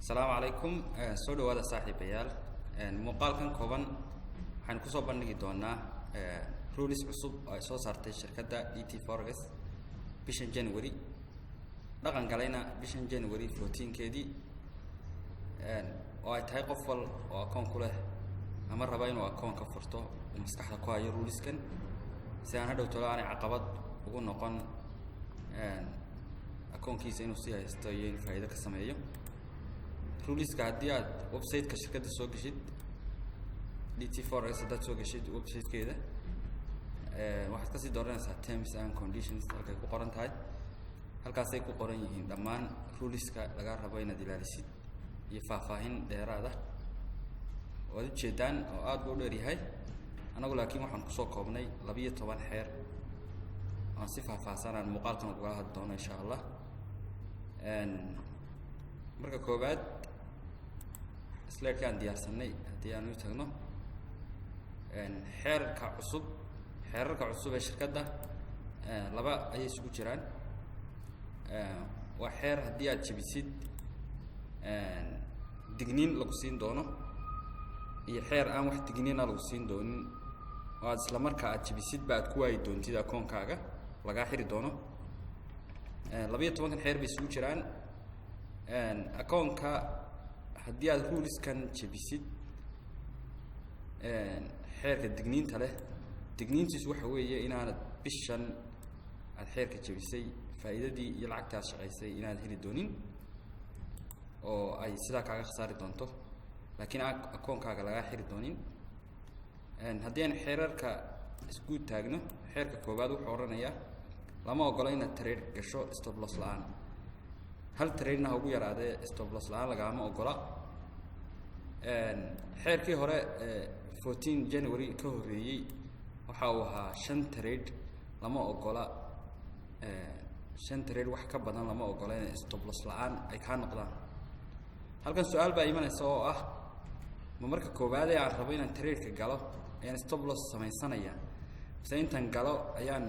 Asalaamu calaykum, soo dhawaada saaxiibayaal. Muuqaalkan kooban waxaynu kusoo bandhigi doonaa rules cusub oo ay soo saartay shirkadda DT Forex bishan January, dhaqan galayna bishan January 14-keedii, oo ay tahay qof wal oo akoon ku leh ama raba inuu akoon ka furto uu maskaxda ku hayo ruleskan, si aan hadhow tolo aanay caqabad ugu noqon akoonkiisa inuu sii haysto iyo inuu faa'iido ka sameeyo. Ruleska haddii aad website-ka shirkadda soo geshid, DT Forex haddaad soo geshid website-keeda, waxaad kasii dooranaysaa terms and conditions halkay ku qoran tahay. Halkaasay ku qoran yihiin dhammaan ruleska laga rabo inaad ilaalisid iyo faahfaahin dheeraada waad ujeedaan oo aad buu u dheer yahay. Anagu laakiin waxaan kusoo koobnay 12 xeer aan si faahfaahsan aan muuqaalkan ugala hadli doono, insha Allah. Marka koowaad, slideka aan diyaarsanay haddii aan u tagno, xeerka cusub, xeerarka cusub ee shirkadda laba ayay isugu jiraan. Waa xeer haddii aad jebisid digniin lagu siin doono iyo xeer aan wax digniina lagu siin doonin oo aad isla markaa aad jebisid ba aad ku waayi doontid akoonkaaga, lagaa xiri doono. 12-kan xeer bay isugu jiraan. Akoonka haddii aad ruleskan jebisid, xeerka digniinta leh digniintiisu waxa weeye inaanad bishan aad xeerka jebisay faa'iidadii iyo lacagta aad shaqaysay inaad heli doonin oo ay sidaa kaaga khasaari doonto, laakiin aan akoonkaaga lagaa xiri doonin. Haddii aan xeerarka isguud taagno, xeerka koowaad wuxuu odhanayaa: lama ogola inaad trade gasho stop loss la'aan. Hal tradena ha ugu yaraadee, stop loss la'aan lagaama ogola. Xeerkii hore, 14 January ka horreeyey, waxa uu ahaa shan trade lama ogola, shan trade wax ka badan lama ogola inay stop loss la'aan ay kaa noqdaan. Halkan su'aal baa imanaysa oo ah: ma marka koowaad ee aan rabo inaan trade-ka galo ayaan stop loss samaysanaya, mise intaan galo ayaan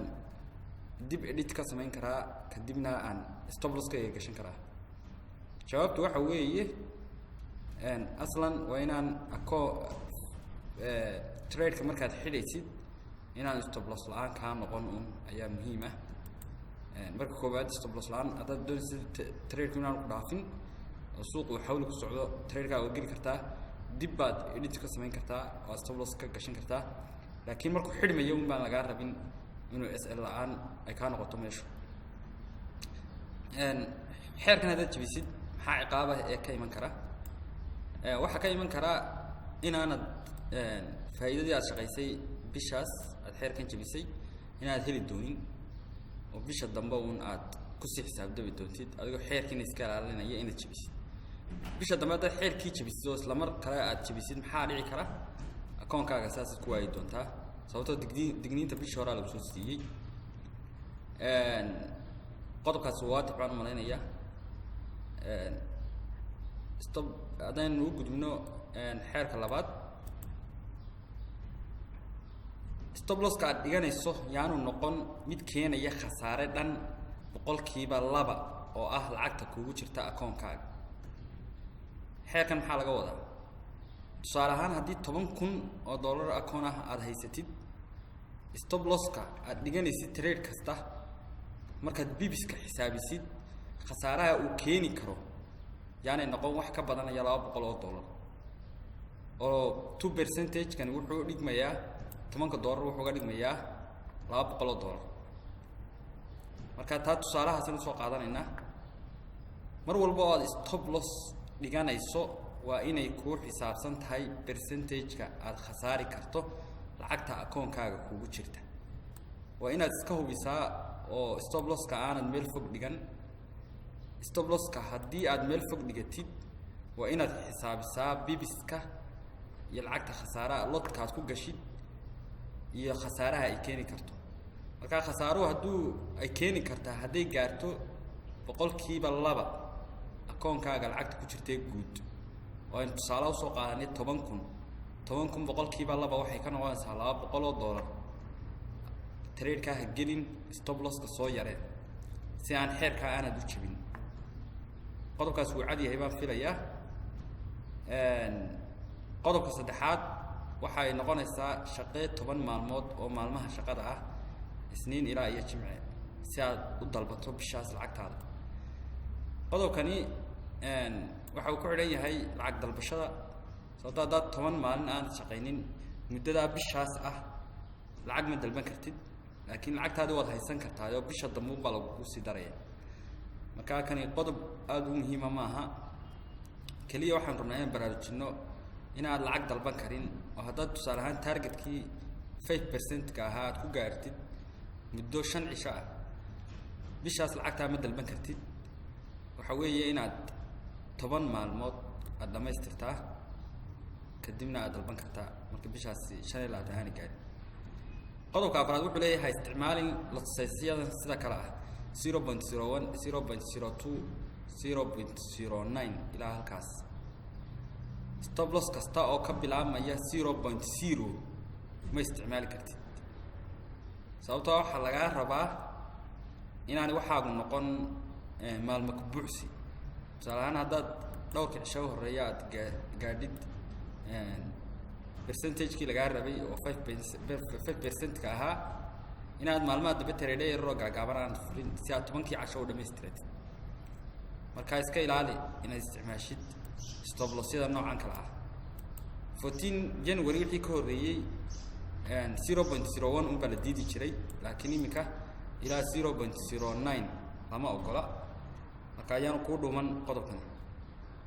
dib edit ka samayn karaa, kadibna aan stop loss ka gashan karaa? Jawaabtu waxa weeye, aslan waa inaan ako trade-ka markaad xidhaysid inaan stop loss la'aan kaa noqon un ayaa muhiim ah. Marka koowaad stop loss la'aan haddaad doonaysid trade-ku inaan ku dhaafin oo suuq uu xawli ku socdo, trade-kaa waad geli kartaa, dib baad edit ka samayn kartaa oo stop loss ka gashan kartaa, laakiin markuu xidhmayo un baan lagaa rabin inuu SL la'aan ay kaa noqoto meeshu. Xeerkan haddaad jebisid, maxaa ciqaabah ee ka iman kara? Waxaa ka iman karaa inaanad faa'iidadii aad shaqaysay bishaas aad xeerkan jebisay inaad heli doonin, oo bisha dambe uun aad kusii xisaabtami doontid adigoo xeerkiina iska ilaalinaya inaad jebisid. Bisha dambe haddaad xeerkii jebisid oo isla mar kale aad jebisid, maxaa dhici kara? Akoonkaaga saasaad ku waayi doontaa, sababtoo digniinta bishii horaa lagu soo siiyey. Qodobkaasi waadix baan umalaynayaa. Stop, haddaynu u gudubno xeerka labaad, stop losska aad dhiganayso yaanu noqon mid keenaya khasaare dhan 2% oo ah lacagta kugu jirta akoonkaaga. Xeerkan maxaa laga wadaa? Tusaale ahaan, haddii $10,000 akoon ah aada haysatid, stop losska aad dhiganaysid trade kasta markaad pipska xisaabisid, khasaaraha uu keeni karo yaanay noqon wax ka badanaya $200, oo 2 percentage-kani wuxuu dhigmayaa 10-ka dollar wuxuu ga dhigmayaa $200. Marka taa tusaalahaasaan usoo qaadanaynaa. Mar walba oo aad stop loss dhiganayso, waa inay kuu xisaabsan tahay percentage-ka aada khasaari karto lacagta akoonkaaga kugu jirta. Waa inaad iska hubisaa oo stop losska aanad meel fog dhigan. Stop losska haddii aad meel fog dhigatid, waa inaad xisaabisaa pipska iyo lacagta khasaaraha lotka aad ku gashid iyo khasaaraha ay keeni karto. Marka khasaaruhu hadduu ay keeni kartaa hadday gaarto 2% akoonkaaga lacagta ku jirtee guud, oo aynu tusaale usoo qaadanay 10,000, 10,000 2% waxay ka noqonaysaa $200. Tradekaa ha gelin, stop losska soo yaree si aan xeerkaa aanad u jebin. Qodobkaas wuu cad yahay baan filayaa. Qodobka saddexaad waxay noqonaysaa shaqee 10 maalmood oo maalmaha shaqada ah, Isniin ilaa iyo Jimce, si aad u dalbato bishaas lacagtaada. Qodobkani waxa uu ku xidhan yahay lacag dalbashada, sababto haddaad 10 maalin aanad shaqaynin muddadaa bishaas ah, lacag ma dalban kartid, laakiin lacagtaadi waad haysan kartaa oo bisha dambuun baa lagugu sii daraya. Marka kani qodob aada u muhiima maaha. Keliya waxaan rabnaa inaan baraarujino inaad lacag dalban karin, oo haddaad tusaale ahaan targetkii 5%-ka ahaa aad ku gaartid muddo 5 cisho ah, bishaas lacagtaa ma dalban kartid. Waxa weeye inaad 10 maalmood aada dhamaystirtaa, kadibna aad dalban kartaa marka bishaasi 25 aani gaari. Qodobka afraad wuxuu leeyahay: ha isticmaalin lot sizeyadan sida kale ah 0.01, 0.02, 0.09 ilaa halkaas. Stop loss kasta oo ka bilaabmaya 0.0 ma isticmaali kartid, sababtoo waxaa lagaa rabaa inaani waxaagu noqon maalmo kubuucsi. Tusaale ahaan, haddaad dhowrka cisho horeeya aad gaadhid percentage-kii lagaa rabay oo 5%-ka ahaa, inaad maalmaha dambe trade yararoo gaagaaban aanad furin si aad 10kii casho u dhamaystiratid. Marka iska ilaali inaad isticmaashid stop lossyada noocan kale ah. 14 January wixii ka horreeyey 0.01 unbaa la diidi jiray, laakiin iminka ilaa 0.09 lama ogola. Marka ayaanu kuu dhuuman qodobkan.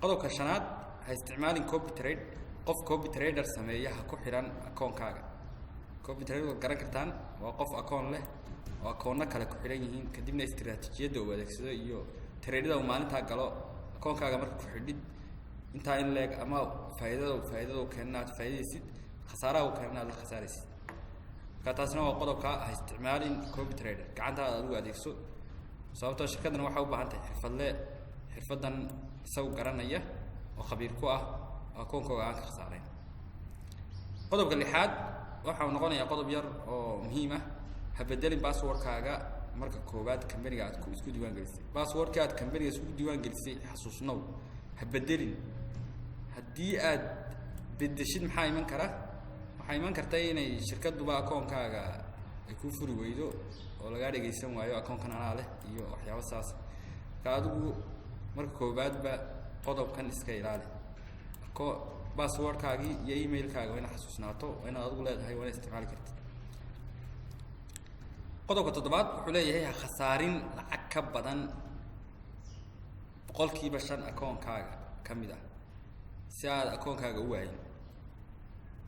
Qodobka shanaad: ha isticmaalin copy trade. Qof copy trader sameeya ha ku xidhan akoonkaaga. Copy trade waad garan kartaan, waa qof akoon leh oo akoonno kale ku xidhan yihiin, kadibna istiraatiijiyadda uu adeegsado iyo tradada uu maalintaa galo akoonkaaga marka ku xidhid intaa in leeg, ama faa'iidada uu keenana aad faa'iidaysid, khasaaraha uu keenana aad la khasaaraysid. Marka taasina waa qodobka: ha isticmaalin copy trader, gacantaada adigu adeegso, sababtoo shirkaddan waxay u baahan tahay xirfadle xirfaddan isagu garanaya oo khabiir ku ah oo akoonkooga aan ka khasaarayn. Qodobka lixaad waxa uu noqonayaa qodob yar oo muhiim ah: ha bedelin passwordkaaga marka koowaad companyga aad ku isku diiwaan gelisay. Passwordka aad companyga isku diiwaan gelisay xasuusnow, ha bedelin. Haddii aad bedeshid, maxaa iman kara? Waxaa iman karta inay shirkadduba akoonkaaga ay kuu furi weydo oo lagaa dhegaysan waayo akoonkan anaa leh iyo waxyaaba saas. Marka adigu marka koowaadba qodobkan iska ilaali. Ko passwordkaagii iyo emailkaaga waa inaad xasuusnaato, waa inaad adigu leedahay, waa inaad isticmaali kartid. Qodobka toddobaad wuxuu leeyahay: ha khasaarin lacag ka badan 5% akoonkaaga ka mid ah si aad akoonkaaga u waayin.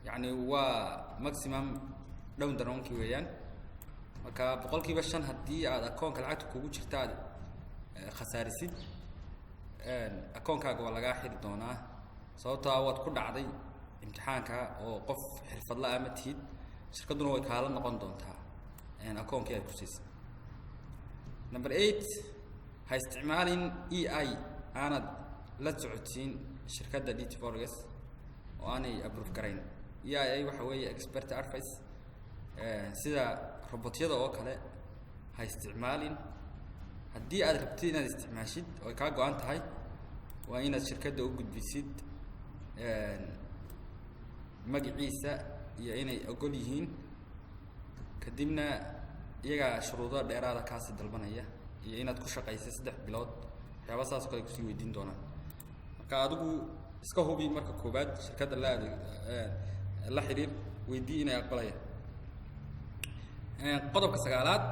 Yacni waa maximum drawdownkii weeyaan. Marka 5% haddii aad akoonka lacagta kugu jirta aad khasaarisid, akoonkaaga waa lagaa xiri doonaa, sababtoo ah waad ku dhacday imtixaanka oo qof xirfadla ah ma tihid, shirkadduna way kaala noqon doontaa akoonkii ay ku siisay. Number eight: ha isticmaalin AI aanad la socodsiin shirkadda DT Forex oo aanay approve garayn. EIA waxa weeye expert advice, sida robotyada oo kale ha isticmaalin. Haddii aad rabtid inaad isticmaashid oo ay kaa go-an tahay, waa inaad shirkadda u gudbisid magaciisa iyo inay ogol yihiin, kadibna iyagaa shuruudo dheeraada kaasi dalbanaya iyo inaad ku shaqaysay 3 bilood, waxyaaba saas o kale kusii weydiin doonaan. Marka adigu iska hubi marka koowaad, shirkadda la adeeg la xiriir, weydii inay aqbalayaan. Qodobka sagaalaad,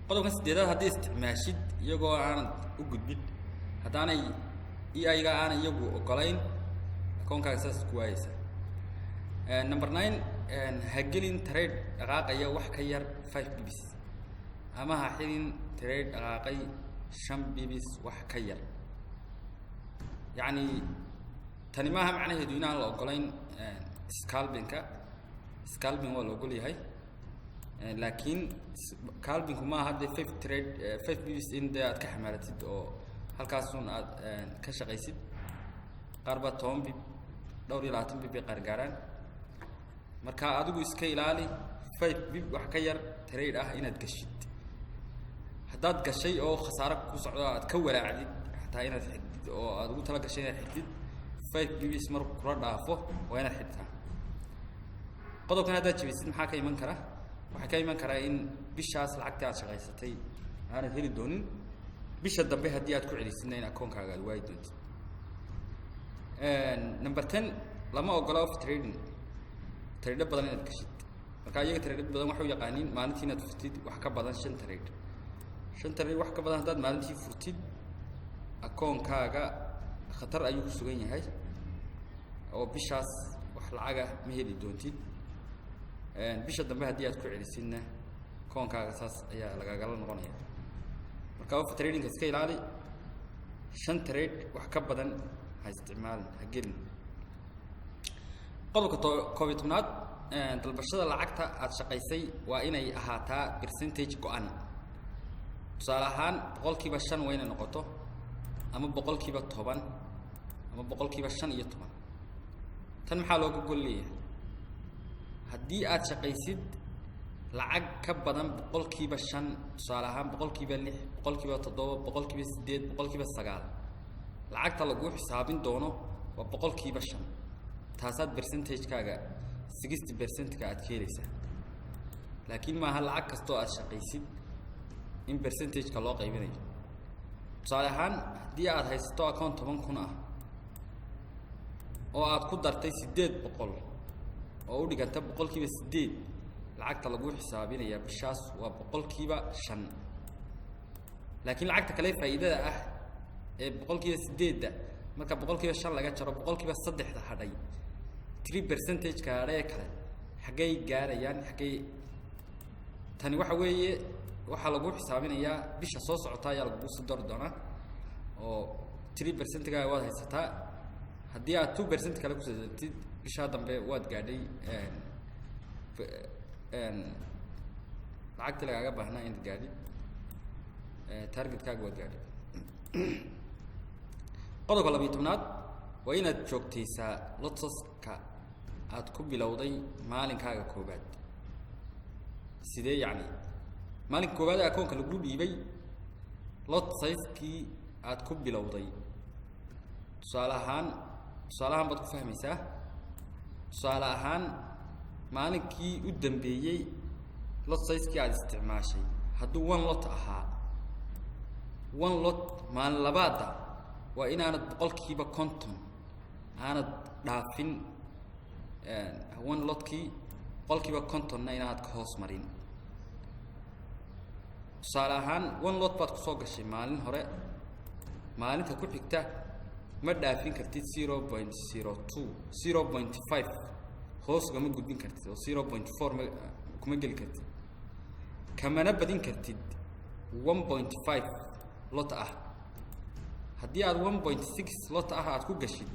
qodobka sideedaad, haddii isticmaashid iyagoo aanad u gudbin, haddaanay AI-ga aanay iyagu ogolayn, akoonkaaga saas ku waayeysa. Number nine: ha gelin trade dhaqaaqaya wax ka yar 5 pips, ama ha xidhin trade dhaqaaqay 5 pips wax ka yar. Yacni tani maaha macnaheedu inaan la ogolayn scalpingka. Scalping waa la ogol yahay, laakiin scalpingku maaha dee five trade 5 pips in dee aad ka xamaalatid oo halkaasun aad ka shaqaysid. Qaar baa 10 pip, dhowr iyo labaatan pip bay qaar gaaraan. Marka adigu iska ilaali 5 pip wax ka yar trade ah inaad gashid. Haddaad gashay oo khasaaro ku socdo, aad ka walaacdid xataa inaad xigdid oo aad ugu tala gashay inaad xigdid. 5 pips markuu kula dhaafo waa inaad xidhtaa. Qodobkan haddaad jabisid, maxaa ka iman kara? Waxaa ka iman karaa in bishaas lacagtii aad shaqaysatay aanad heli doonin. Bisha dambe haddii aad ku celisidna, in akoonkaaga aad waayi doontid. Number 10, lama ogola over trading, trade badan inaad gashid. Marka iyaga trade badan waxay u yaqaaniin maalintii inaad furtid wax ka badan shan trade. Shan trade wax ka badan haddaad maalintii furtid, akoonkaaga khatar ayuu ku sugan yahay oo bishaas wax lacaga ma heli doontid. Bisha dambe haddii aad ku celisidna, akoonkaaga saas ayaa lagagala noqonaya. Marka over tradingka iska ilaali. Shan trade wax ka badan ha isticmaalin, ha gelin. Qodobka 11aad, dalbashada lacagta aad shaqaysay waa inay ahaataa percentage go-an. Tusaale ahaan, 5% waa inay noqoto, ama 10%, ama 15%. Tan maxaa looga gol leeyahay? Haddii aad shaqaysid lacag ka badan 5%, tusaale ahaan 6%, 7%, 8%, 9%, lacagta laguu xisaabin doono waa 5%. Taasaad percentage-kaaga 60%-ka aad ka helaysaa. Laakiin maaha lacag kastoo aad shaqaysid in percentage-ka loo qaybinayo. Tusaale ahaan, haddii aad haysato account 10,000 ah oo aad ku dartay 800 oo u dhiganta 8%, lacagta laguu xisaabinayaa bishaas waa 5%. Laakiin lacagta kale faa'iidada ah ee 8%-da marka 5% laga jaro, 3%-da hadhay, 3 percentage-ka hadhay ee kale xaggay gaarayaan? Xaggay? Tani waxa weeye, waxaa lagu xisaabinayaa bisha soo socota ayaa lagugu sii dari doonaa, oo 3%-ga waad haysataa. Haddii aad 2% kale kusoo dartid, bishaa dambe waad gaadhay lacagtii lagaaga baahnaa inaad gaadhid, targetkaaga waad gaadhay. Qodobka 12aad waa inaad joogtaysaa lot size-ka aad ku bilowday maalinkaaga koobaad. Sidee yacni? Maalinka koowaad ee akoonka lagu dhiibay, lot size-kii aad ku bilowday, tusaale ahaan, tusaale ahaan baad ku fahmaysaa. Tusaale ahaan, maalinkii u dambeeyey lot size-kii aad isticmaashay hadduu one lot ahaa, one lot, maalin labaadda waa inaanad 50% aanad dhaafin one lotkii, 50%-na inaanad ka hoos marin. Tusaale ahaan, one lot baad kusoo gashay maalin hore, maalinta ku xigta ma dhaafin kartid 0.02, 0.5 hoos ugama gudbin kartid, oo 0.4 ma kuma geli kartid, kamana badin kartid 1.5 lot ah. Haddii aad 1.6 lot ah aad ku gashid,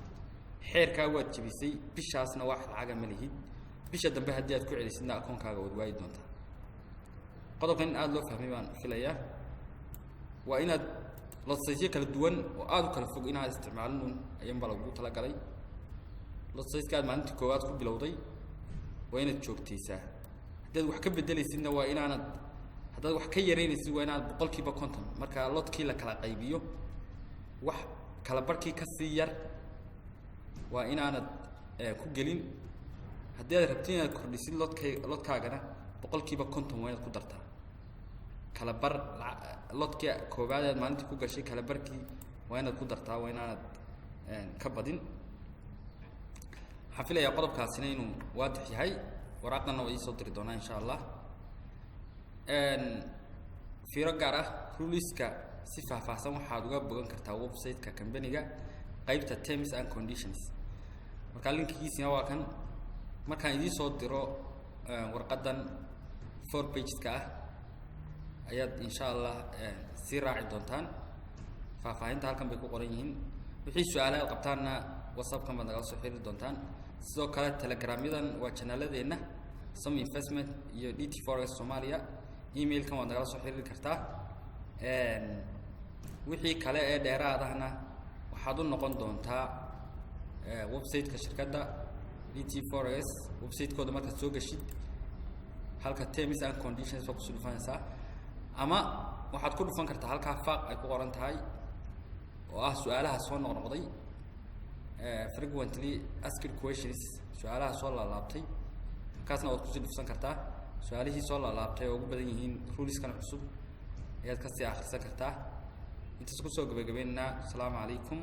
xeerkaa waad jebisay, bishaasna wax lacaga ma lihid. Bisha dambe haddii aad ku celisidna, akoonkaaga waad waayi doontaa. Qodobkan in aada loo fahmay baan filayaa. Waa inaad lot size-yo kala duwan oo aada u kala fog inaad isticmaalin un ayan baa lagugu talagalay. Lot size-ka aad maalintii koowaad ku bilowday waa inaad joogtaysaa. Haddaad wax ka bedelaysidna, waa inaanad, haddaad wax ka yaraynaysid, waa inaad 50% marka lotkii la kala qaybiyo, wax kala barhkii ka sii yar waa inaanad ku gelin. Haddii aad rabtid inaad kordhisid lotkaagana, 50% waa inaad ku dartaa. Kala bar lotkii koowaad aad maalintii ku gashay, kala barkii waa inaad ku dartaa, waa inaanad ka badin. Waxaan filayaa qodobkaasina inuu waadix yahay. Waraaqdanna waa iisoo diri doonaa, insha Allah. Fiiro gaar ah: ruleska si faahfaahsan waxaad uga bogan kartaa website-ka company-ga, qeybta terms and conditions. Marka linkigiisina waa kan. Markaan idiin soo diro warqaddan four pageska ah, ayaad insha Allah sii raaci doontaan. Faahfaahinta halkan bay ku qoran yihiin. Wixii su-aalaha aad qabtaanna, WhatsAppkan baad nagala soo xiriiri doontaan. Sidoo kale Telegramyadan waa channel-adeenna Som Investment iyo DT Forex Soomaaliya. Emailkan waad nagala soo xiriiri kartaa. Wixii kale ee dheeraadahna waxaad u noqon doontaa website-ka shirkadda DT Forex. Website-kooda markaad soo gashid, halka terms and conditions waa kusoo dhufanaysaa, ama waxaad ku dhufan kartaa halkaa FAQ ay ku qoran tahay, oo ah su-aalaha soo noqnoqday. Frequently asked questions, su-aalaha soo laalaabtay, kaasna waad kusii dhufsan kartaa. Su-aalihii soo laalaabtay oo ugu badan yihiin ruleskan cusub ayaad kasii akhrisan kartaa. Intaas kusoo gabagabeynaa. Asalaamu calaykum.